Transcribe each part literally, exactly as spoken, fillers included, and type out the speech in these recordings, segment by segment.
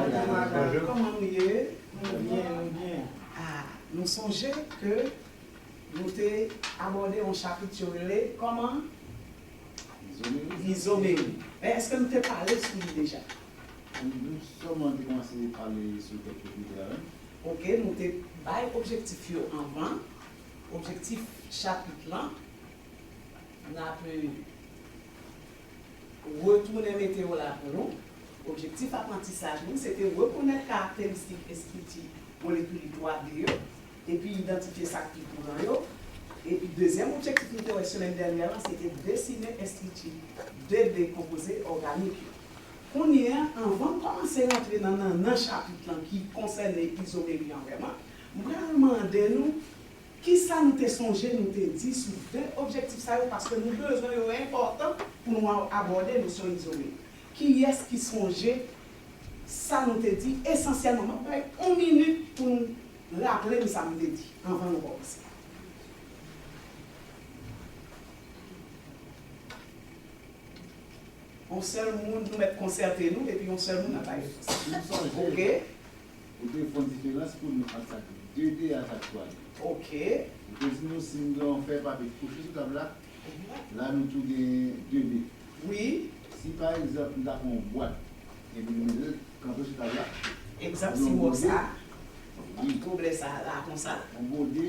Bonjou. Kòman nou ye? Nou byen, nou byen. Ah, nou sonje ke nou te abòde yon chapit yo rele kòman? Izomeri. Izomeri. Men èske nou te pale sou li deja? Nou sèlman te kòmanse pale sou kèk kritè a menm. Ok, nou te bay objektif yo anvan. Objektif chapit lan, n ap retounen mete yo la pou nou. Objektif aprantisaj nou, se te rekonèt karakteristik estrikti molekil twa D yo, epi idantifye sa k pi kouran yo. Epi dezyèm objektif nou te wè semèn dènyè lan, se te desinen estrikti de dekonpoze òganik yo. Kounye a, anvan m kòmanse rantre nan nannan chapit lan ki konsène izomeri an vrèman, m pral mande nou kisa nou te sonje nou te di sou de objektif sa yo, paske nou bezwen yo enpòtan pou nou a- abòde nosyon izomeri. Kiyès ki sonje sa nou te di esansyèlman? M ap bay yon minit pou nou raple m sa m te di anvan nou kòmanse. Yon sèl moun, nou mèt konsète nou, epi yon sèl moun ap bay repons. Nou sonje, ok, ou te fè yon diferans pou nou ant sa k de D a sa k twa D. Ok. Ou te di nou si n gen yon fèy papye kouche sou tab la, la nou tou gen de D. Wi. Si pa egzanp, m ta pran yon bwat, epi m mete l kanpe sou tab la. Egzanp, si w wè sa, wi, goblet sa la, konsa. Yon gode,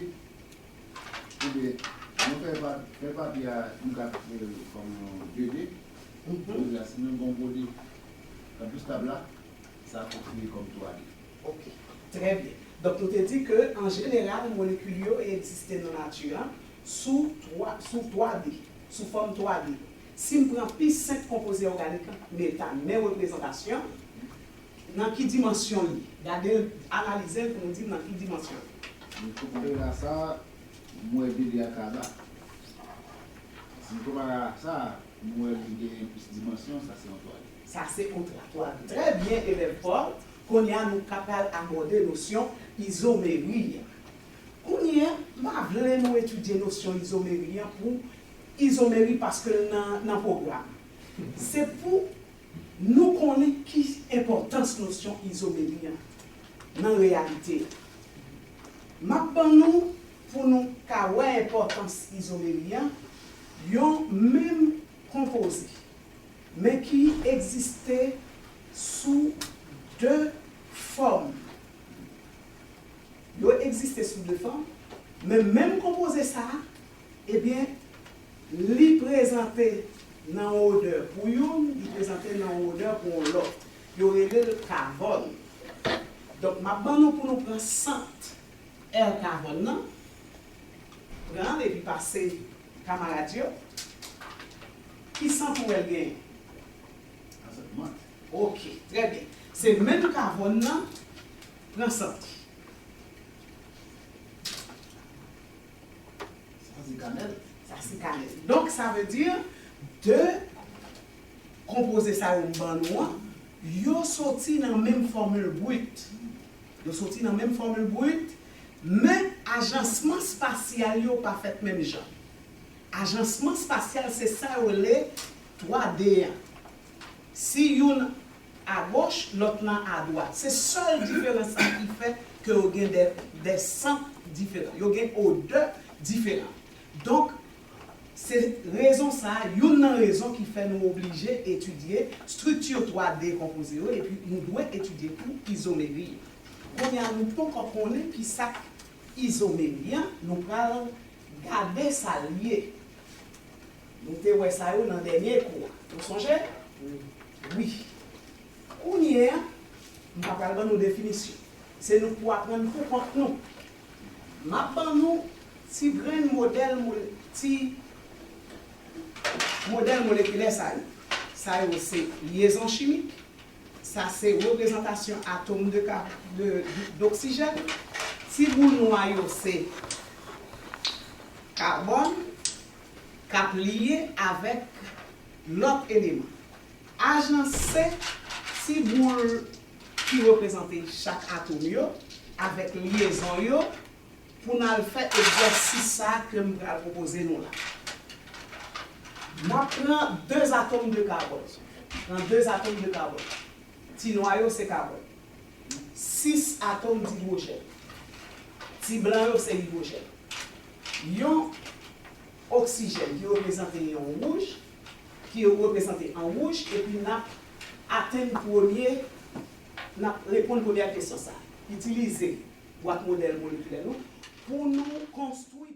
oubyen, yon fèy pa-, fèy papye a, nou ka konsidere l kòm yon de D. Mhm. Kounye a, si nou gen yon gode kanpe sou tab la, sa konsidere kòm twa D. Ok, trè byen. Donk, nou te di ke, an jeneral, molekil yo egziste nan nati a sou twa, sou twa D, sou fòm twa D. Si m pran pi senp konpoze òganik lan, metan, men reprezantasyon, nan ki dimansyon l ye? Gade l, analize l pou nou di m nan ki dimansyon l ye. Nou konpare a sa, m wè de D a ka la. Si m konpare a sa, m wè li gen plis dimansyon, sa se yon twa D. Sa se yon twa D. Trè byen, elèv Paul. Kounye a, nou ka pral abòde nosyon izomeri a. Kounye a, m pa vle nou etidye nosyon izomeri an pou izomeri paske l nan, nan pwogram. Se pou nou konnen ki enpòtans nosyon izomeri an nan reyalite a. M ap ban nou, pou nou ka wè enpòtans izomeri an, yon menm konpoze, men ki egziste sou de fòm. Yo egziste sou de fòm, men menm konpoze sa a, ebyen, li prezante nan odè pou youn, li prezante nan odè pou yon lòt. Yo rele l kavòn. Donk, m ap ban nou pou nou pran sant èr kavòn nan. Pran l epi pase kamarad yo. Ki sant ou wè l genyen? Sa sant mant. Ok, trè byen. Se menm kavòn nan, pran sant li. Sa se kanèl. Sa se kanèl. Donk, sa vle di, de konpoze sa yo m ban nou an, yo soti nan menm fòmil brit. Yo soti nan menm fòmil brit, men ajansman espasyal yo pa fèt menm jan. Ajansman espasyal, se sa yo rele twa D an. Si youn agoch, lòt lan adwat. Se sèl diferans sa ki fè ke yo gen de, de sant diferan. Yo gen odè diferan. Donk, se rezon sa a, youn nan rezon ki fè nou oblije etidye estrikti twa D konpoze yo, epi nou dwe etidye tou izomeri yo. Kounye a, nou poko konnen ki sa k izomeri an, nou pral gade sa l ye. Nou te wè sa yo nan dènye kou a. Nou sonje? Wi. Kounye a, m pa pral ban nou definisyon. Se nou k pou aprann pou kont nou. M ap ban nou ti grenn modèl mole-, ti modèl molekilè sa yo. Sa yo se lyezon chimik. Sa se reprezantasyon atòm de ka-, de, de, doksijèn. Ti boul nwa yo se kabòn k ap lye avèk lòt eleman. Ajanse ti boul ki reprezante chak atòm yo avèk lyezon yo pou n al fè egzèsis sa a ke m pral pwopoze nou la. N ap pran de atòm de kabòn. Pran de atòm de kabòn. Ti nwa yo se kabòn. sis atòm didwojèn. Ti blan yo se idwojèn. Yon oksijèn ki reprezante yon wouj, ki reprezante an wouj, epi n ap atenn premye, n ap reponn premyè kesyon sa a. Itilize bwat modèl molekilè nou pou nou konstwi